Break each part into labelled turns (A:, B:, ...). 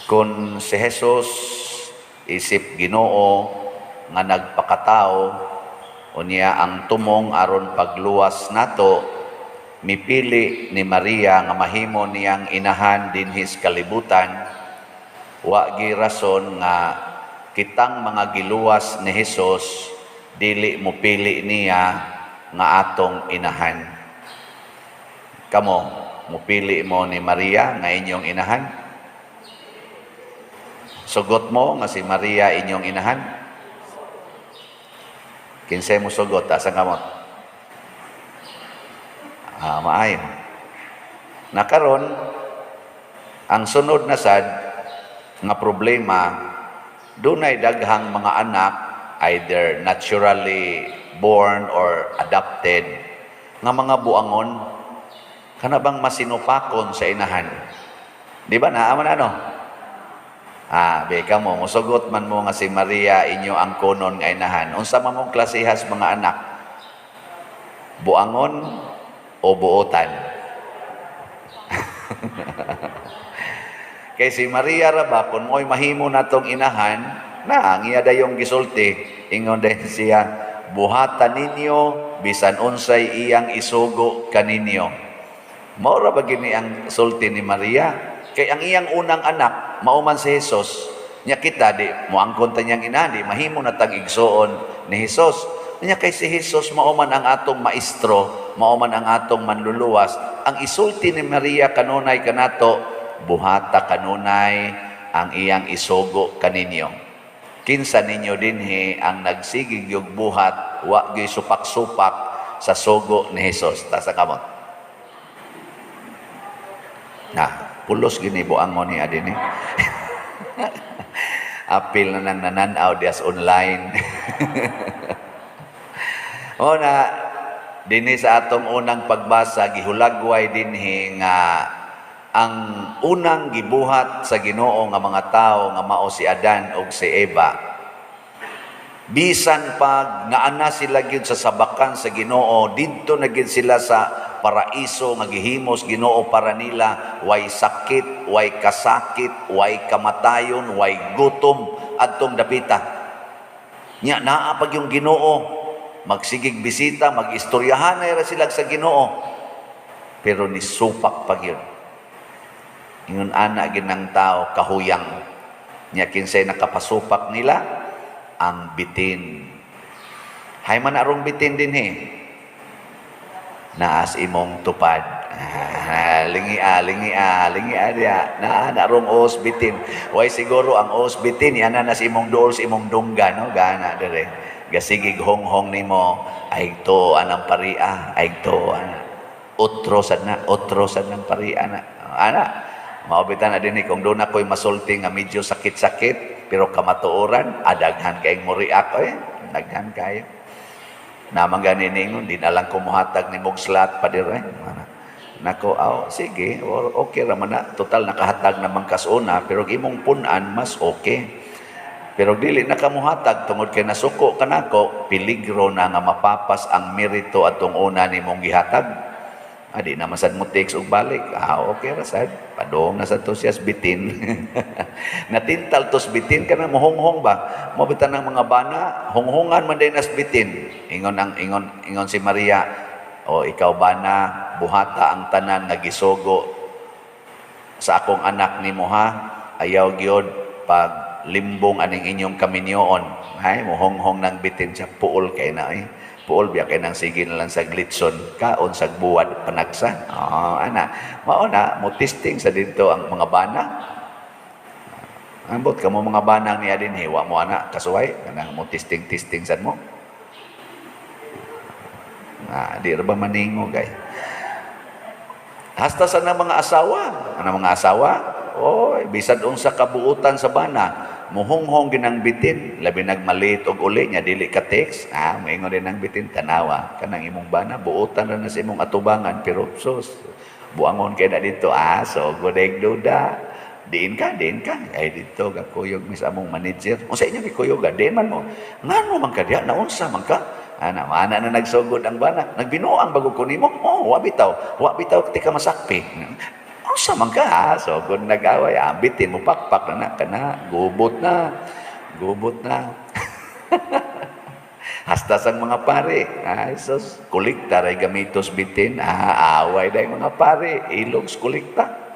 A: Kung si Jesus isip Ginoo nga nagpakatao, unya ang tumong aron pagluwas nato, mipili ni Maria nga mahimo niyang inahan dinhi sa kalibutan, wa gi rason nga kitang mga giluwas ni Jesus dili mopili niya nga atong inahan. Kamo, mupili mo ni Maria nga inyong inahan? Sugot mo nga si Maria inyong inahan? Kinsay mo sugot? Asa kamot? Ah, maayo. Nakaron, ang sunod na sad nga problema, dunay daghang mga anak, either naturally born or adopted, nga mga buangon, kana bang masinupakon sa inahan? Di ba naa man ano? Ah, be kamo musugot man mo nga si Maria inyo ang konon nga inahan. Unsa man mong klasehas mga anak? Buangon o buotan? Kay si Maria ra ba, kung mo'y mahimo natong inahan, na ang iya dayong gisulti, ingon din siya, "Buhatan ninyo bisan unsay iyang isugo kaninyo." Mao ra ba gini ang sulti ni Maria? Kay ang iyang unang anak, mao man si Jesus. Nya kita di moangkon ta niyang ina, di mahimo na tag igsuon ni Jesus. Nya kay si Jesus mao man ang atong maestro, mao man ang atong manluluwas. Ang isulti ni Maria kanunay kanato, "Buhata kanunay ang iyang isugo kaninyo." Kinsa ninyo dinhi ang nagsigig yung buhat, wa gyud supak-supak sa sugo ni Jesus? Taas kamot. Na, pulos gini buangon ni adini. Apil na nang nananaw dias online. O na, dinhi sa atong unang pagbasa, gihulagway dinhi nga ang unang gibuhat sa Ginoo nga mga tao nga mao si Adan ug si Eva. Bisan pag naana sila gyud sa sabakan sa Ginoo, didto na gyud sila sa paraiso nga gihimos Ginoo para nila, way sakit, way kasakit, way kamatayon, way gutom adtong dapita. Nya naa pag yung Ginoo, magsigig bisita, magistoryahan na ra sila sa Ginoo. Pero nisupak pa gyud. Ingon ana ginang tao kahuyang. Nya kinsay nakapasupak nila? Ang bitin. Hay man arong bitin dinhi. Naas imong tupad. Ah, lingi a, lingi a, lingi a diya. Naa na rong os bitin. Way siguro ang os bitin yan na nas imong duol sa imong dungga, no, gana dire. Gasigig honghong nimo ay to anang paria, ay to ana. Otro sad na, otro sad ng paria na. Ana, mao bitan na dinhi kung doon ako'y masulti nga medyo sakit-sakit pero kamatuoran, adaghan kayong mo react eh, daghan kayo. Naman gani ningon, di na lang kumuhatag ni mog slot pa dire. Nako, aw, sige, okay ra man na. Total nakahatag naman kas una, pero imong punan mas okay. Pero dili na kamuhatag tungod kay nasuko kanako, peligro na nga mapapas ang merito atong una nimong gihatag. Adi na masad mo text og balik. Ah, okay ra sad. Padong na sad to siyas bitin. Natintal tos bitin kana mohonghong ba? Mo bitan ng mga bana, honghongan man din nas bitin. Ingon ang ingon ingon si Maria, "O ikaw bana, buhata ang tanan nga gisugo sa akong anak nimo ha. Ayaw gyud pag limbong aning inyong kaminyoon." Hay mohonghong ng bitin sa puol kay na eh. Puol biya kay nang sige na lang sa glitson kaon sa buwad panagsa. Oh, ana. Mao na mo testing sa dito ang mga bana. Ambot kamo mga banang niya din wa mo ana kasuway kanang mo testing testing sad mo. Ah, di ra ba maningo gay. Hasta sa na mga asawa, ano mga asawa? Oy, bisan unsa kabuutan sa bana, muhonghong ginang bitin, labi nagmalit og uli nya dili ka text, ah, moingon din ang bitin, "Tanawa kanang imong bana, buutan ra na sa imong atubangan, pero sus, buangon kay na dito." Ah, so gudeg duda. Diin ka, diin ka. Ay dito gakuyog mi sa among manager. Unsa inyo gikuyog? Diin man mo. Ngano man ka diha, naunsa man ka? Ana, mana na nagsugod ang bana. "Nagbinuang bago ko nimo." "Oh, wa bitaw. Wa bitaw ti ka masakpi." Unsa man ka? So kung nag-away, ang bitin mo pakpak na na kana, gubot na. Gubot na. Hasta sang mga pare, ay sus, kolekta ray gamitos bitin, ah, away dahil mga pare, ilog kolekta.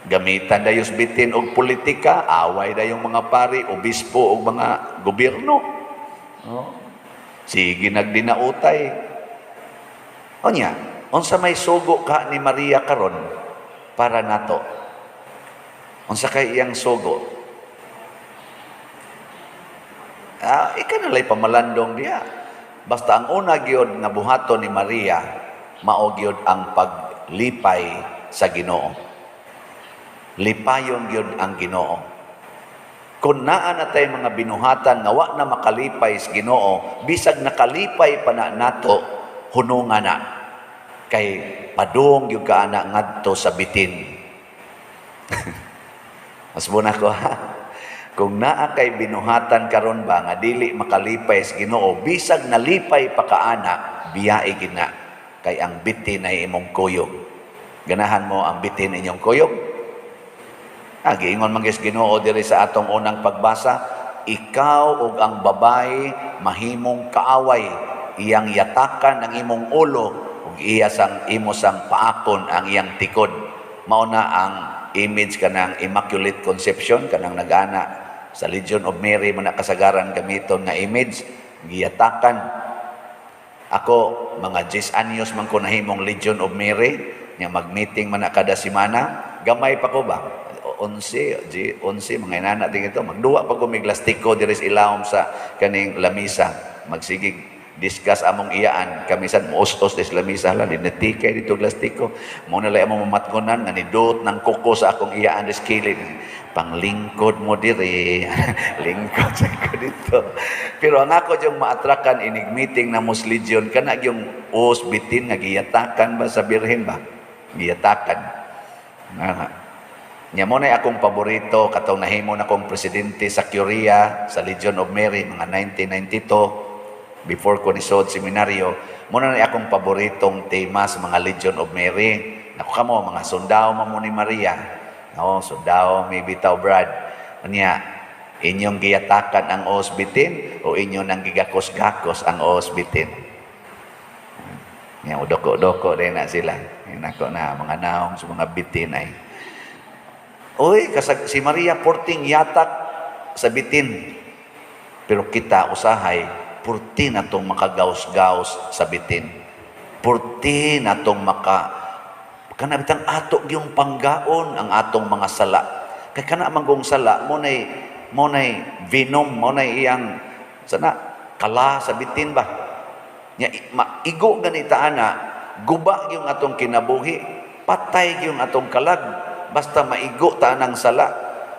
A: Gamitan dayos bitin og politika, away dayong mga pare, obispo og mga gobyerno. Oh. Sige nagdinautay. Onya, unsa may sugo ka ni Maria karon para nato? Unsa kay iyang sugo? Ah, ika na lay pamalandong diya. Basta ang una gyud nga buhaton ni Maria, mao gyud ang paglipay sa Ginoo. Lipayon gyud ang Ginoo. Kung naa na tay mga binuhatan nga wa na makalipay sa Ginoo, bisag nakalipay pa na nato, hununga na. Kay padung gyud ka ana ngadto sa bitin. Mas muna ko ha. Kung naa kay binuhatan karon ba nga dili makalipay sa Ginoo, bisag nalipay pa ka ana, biyae gina kay ang bitin ay imong kuyog. Ganahan mo ang bitin inyong kuyog? Ah, giingon man gyud Ginoo diri sa atong unang pagbasa, ikaw ug ang babae mahimong kaaway, iyang yatakan ang imong ulo ug iya sang imo sang paakon ang iyang tikod. Mao na ang image kanang Immaculate Conception, kanang nagana sa Legion of Mary man kasagaran gamiton nga image, giyatakan. Ako mga 10 anyos man ko nahimong Legion of Mary, nya mag-meeting man na kada semana, gamay pa ko ba? 11, G, 11, mga inana ting ito. Magduwa pa ko miglastiko diri sa ilawom sa kaning lamisa. Magsigig discuss among iyaan. Kami sad muustos des lamisa lang, dinatikay dito glastiko. Mo na lay among mamatkonan nga nidot ng kuko sa akong iyaan des kilid. Panglingkod mo diri. Lingkod sa ko dito. Pero ang ako yung maatrakan inig meeting na Mus Legion, kana yung us bitin nga giyatakan ba sa birhen ba? Giyatakan. Nga. Nya mo na akong paborito katong nahimo na akong presidente sa Curia sa Legion of Mary mga 1992 before ko nisod seminaryo. Mo na akong paboritong tema sa mga Legion of Mary. Nako kamo mga sundao man mo ni Maria. No, sundao may bitaw Brad. Unya, inyong giyatakan ang osbitin o inyo nang gigakos-gakos ang osbitin? Nya udoko-udoko din na sila. Nako na mga naong sa mga bitin ay. Uy, kasag, si Maria porting yatak sa bitin. Pero kita usahay, purti na tong makagaos-gaos sa bitin. Purti na tong maka kana bitang ato yung panggaon ang atong mga sala. Kay kana manggong sala mo nay venom, mo nay iyang sana kala sa bitin ba. Nya maigo ganita ana, guba yung atong kinabuhi, patay yung atong kalag. Basta maigo ta ng sala.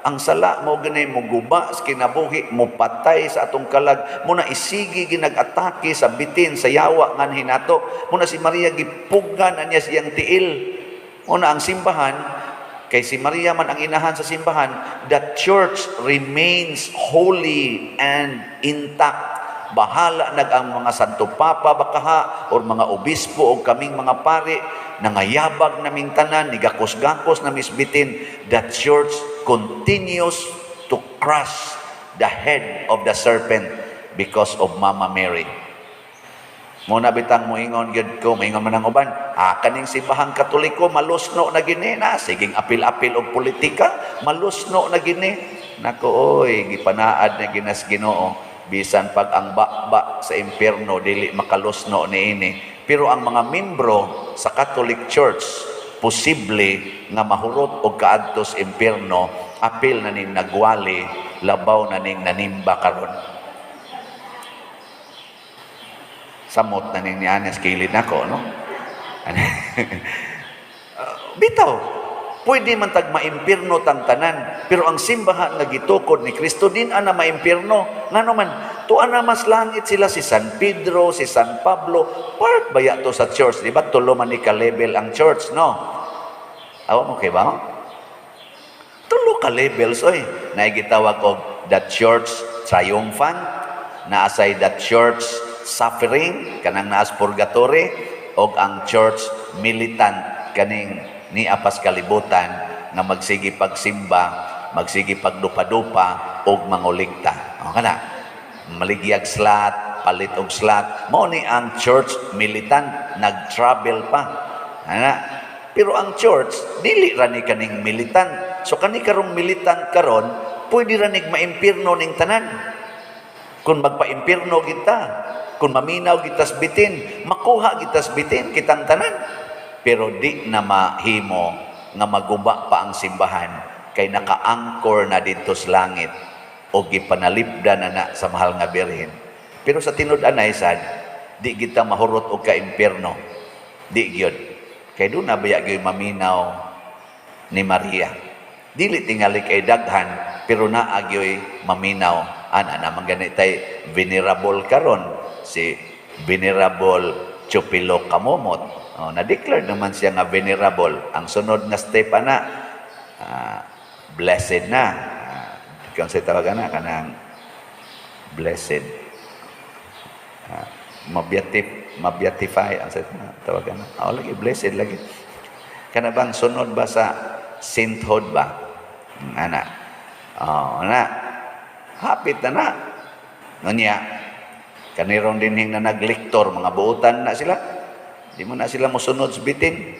A: Ang sala mo ganay mo guba sa kinabuhi, mo patay sa atong kalag, mo na isigi ginag-atake sa bitin sa yawa ngan hinato. Mo na si Maria gipugan na niya siyang tiil. Mo na ang simbahan, kay si Maria man ang inahan sa simbahan, the church remains holy and intact. Bahala nag ang mga Santo Papa bakaha or mga obispo o kaming mga pare, nangayabag naming tanan, nigakos-gakos na misbitin, the church continues to crush the head of the serpent because of Mama Mary. Muna bitang moingon gyud ko, moingon man ang uban, ah, kaning simbahang Katoliko malusno na gini na, siging apil-apil og politika, malusno na gini. Nako oy, gipanaad na ginas Ginoo, bisan pag ang bakba sa impierno dili makalusno niini. Pero ang mga membro sa Catholic Church posible nga mahurot og kaadto sa impierno, apil na ning nagwali, labaw na ning nanimba karon. Samot na ning ni Anes kilid nako, no? Bitaw, pwede man tag maimpirno tang tanan, pero ang simbahan nga gitukod ni Kristo din ana maimpirno. Ngano man, tuan na mas langit sila si San Pedro, si San Pablo, part baya to sa church, di ba? Tulo man ni ka-level ang church, no? Awa mo kay ba? Tulo ka levels oy. Naigitawag og the church triumphant, naasay the church suffering, kanang naas purgatory, og ang church militant kaning niapas kalibutan nga magsige pagsimba, magsige pagdupa-dupa og mangulikta. O kana, maligyag slot, palit og slot. Mao ni ang church militant, nag-travel pa. Ana. Pero ang church dili ra ni kaning militant. So kani karong militant karon, pwede ra nig maimpirno ning tanan. Kung magpa-impirno kita, kung maminaw gitas bitin, makuha gitas bitin kitang tanan. Pero di na mahimo nga maguba pa ang simbahan kay naka-anchor na didto sa langit o gipanalipda na na sa mahal nga Birhen. Pero sa tinud-anay sad, di kita mahurot og ka-impierno. Di gyud. Kay duna baya gyud maminaw ni Maria. Dili tingali kay daghan, pero naa gyoy maminaw. Ana naman gani tay venerable karon, si Venerable Chupilo Kamomot. Oh, na-declare naman siya nga venerable. Ang sunod nga step ana, blessed na. Kung sa tawag na kanang blessed. Mabeatify ang sa tawag na. Oh, lagi blessed lagi. Kana bang sunod ba sa sainthood ba? Ana. Oh, ana. Hapit na na. Unya, kaniron dinhing na naglektor, mga buutan na sila. Di mo na sila mosunod sa bitin.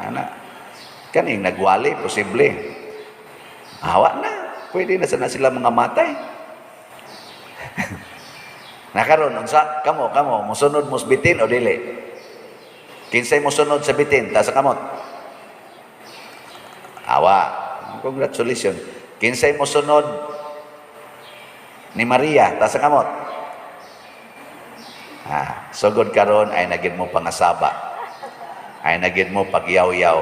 A: Ana. Kaning nagwali, posible. Awa na. Pwede na sana sila mga matay. Nakaron unsa kamo kamo mosunod mo sa bitin o dili? Kinsay mosunod sa bitin? Taas sa kamot. Awa. Congratulations. Kinsay mosunod ni Maria? Taas sa kamot. Ah, sugod karon ay na gyud mo pangasaba. Ay na gyud mo pagyaw-yaw.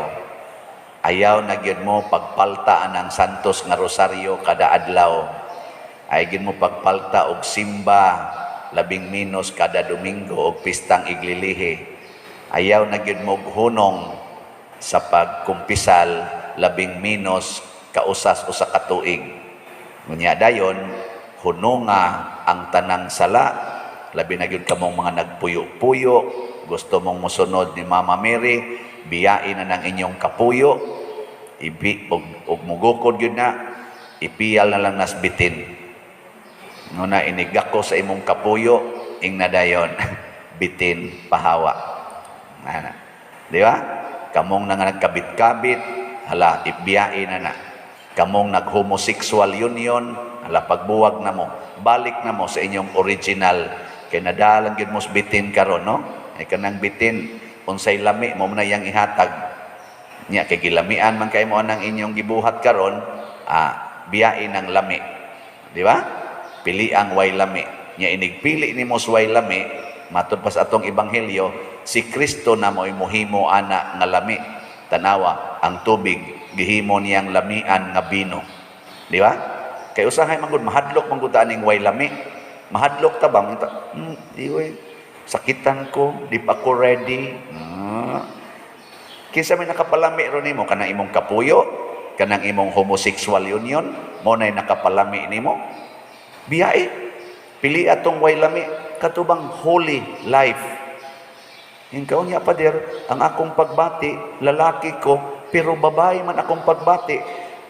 A: Ayaw na gyud mo pagpalta ang Santos nga Rosaryo kada adlaw. Ay gyud mo pagpalta og simba labing minos kada Domingo og pistang iglilihi. Ayaw na gyud mo hunong sa pagkumpisal labing minos kausas usa ka tuig. Ngunya dayon hununga ang tanang sala, labi na gyud kamong mga nagpuyo-puyo, gusto mong mosunod ni Mama Mary, biyain na ng inyong kapuyo, ibi og, og mugukod gyud na, ipiyal na lang nas bitin. Nguna inigako sa imong kapuyo, ing nadayon, bitin pahawa. Ana. Di ba? Kamong nga nagkabit-kabit, hala, ibiyain na na. Kamong nag-homosexual union, hala, pagbuwag na mo. Balik na mo sa inyong original. Kay nadalang gyud mo sa bitin karon, no? Ay kanang bitin, unsay lami mo na yang ihatag. Nya kay gilamian man kay mo anang inyong gibuhat karon, biyain ang lami. Di ba? Pili ang way lami. Nya inigpili nimo sa way lami, matud pa sa atong ebanghelyo, si Kristo na mo'y muhimo ana nga lami. Tanawa, ang tubig gihimo niyang lamian nga bino. Di ba? Kay usahay man gud mahadlok man gud aning way lami. Mahadlok ta ba? Di oy, sakitan ko, di pa ko ready. Ah. Kinsa may nakapalami ro nimo? Kanang imong kapuyo, kanang imong homosexual union, mo nay nakapalami nimo. Biyae. Pili atong way lami katubang holy life. Inkaw niya, pader, ang akong pagbati, lalaki ko, pero babae man akong pagbati,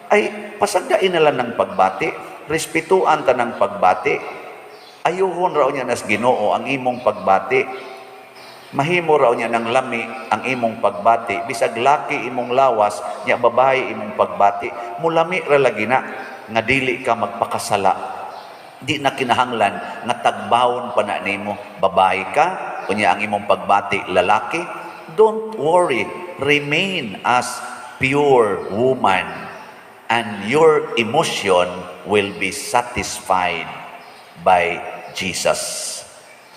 A: ay pasagdain na lang ng pagbati, respetuan ta ng pagbati, ayuhon raw niya nas Ginoo ang imong pagbati. Mahimo raw niya ng lami ang imong pagbati, bisag laki imong lawas, nya babae imong pagbati, mulami ra lagi na nga dili ka magpakasala. Di na kinahanglan nga tagbawon pa na nimo, babae ka, unya ang imong pagbati lalaki. Don't worry, remain as pure woman and your emotion will be satisfied by Jesus.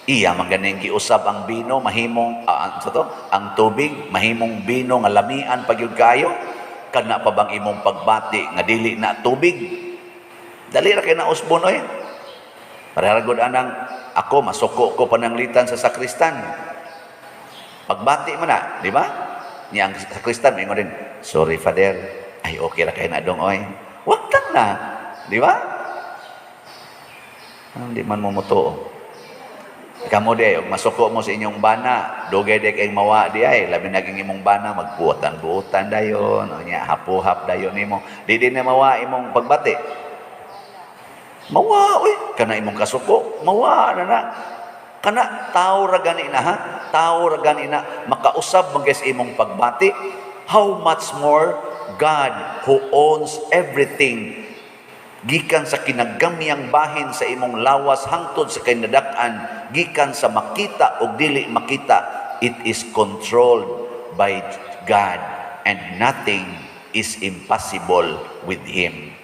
A: Iya man ganing giusab ang bino mahimong sa to, ang tubig mahimong bino nga lamian pa gyud kaayo. Kana pa bang imong pagbati nga dili na tubig? Dali ra kay na usbon oy. Pareha gud anang ako masuko ko pananglitan sa sakristan. Pagbati man na, di ba? Niya ang sakristan maingon din, "Sorry, Father." "Ay, okay ra kay na dong oy." Wag tang na, di ba? Hindi man mo mutuo. Kamo di, ug masuko mo sa inyong bana, dugay di kay mawa di ay, labi naging imong bana, magbuotan-buotan dayon, o nya, hapuhap dayon nimo. Di din na mawa imong pagbati. Mawa, uy, kana imong kasuko, mawa na na. Kana, tao ra gani na ha, tao ra gani na, makausab man sa imong pagbati. How much more God who owns everything, gikan sa kinagamyang bahin sa imong lawas hangtod sa kinadak-an, gikan sa makita o dili makita, it is controlled by God and nothing is impossible with Him.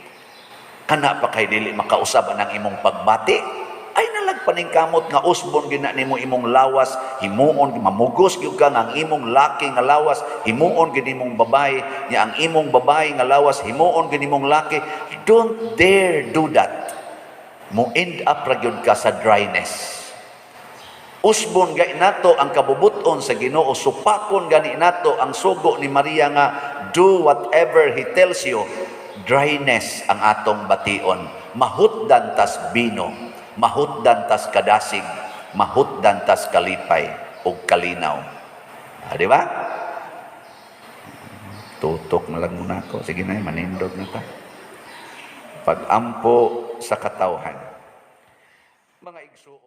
A: Kana pa kay dili makausab ang imong pagbati, ay nalag paningkamot nga usbon gina nimo imong lawas, himuon mamugos gyud ka nga ang imong laki nga lawas himuon gid imong babae nya, ang imong babae nga lawas himuon gid imong laki. Don't dare do that. Mo end up ra gyud ka sa dryness. Usbon gani nato ang kabubuton sa Ginoo, supakon gani nato ang sugo ni Maria nga do whatever He tells you. Dryness ang atong bation. Mahutdan tas bino, mahutdan tas kadasig, mahutdan tas kalipay ug kalinaw. Ah, di ba? Tutok na lang muna ako. Sige na, manindog na ta. Pag-ampo sa katawhan. Mga igsuon.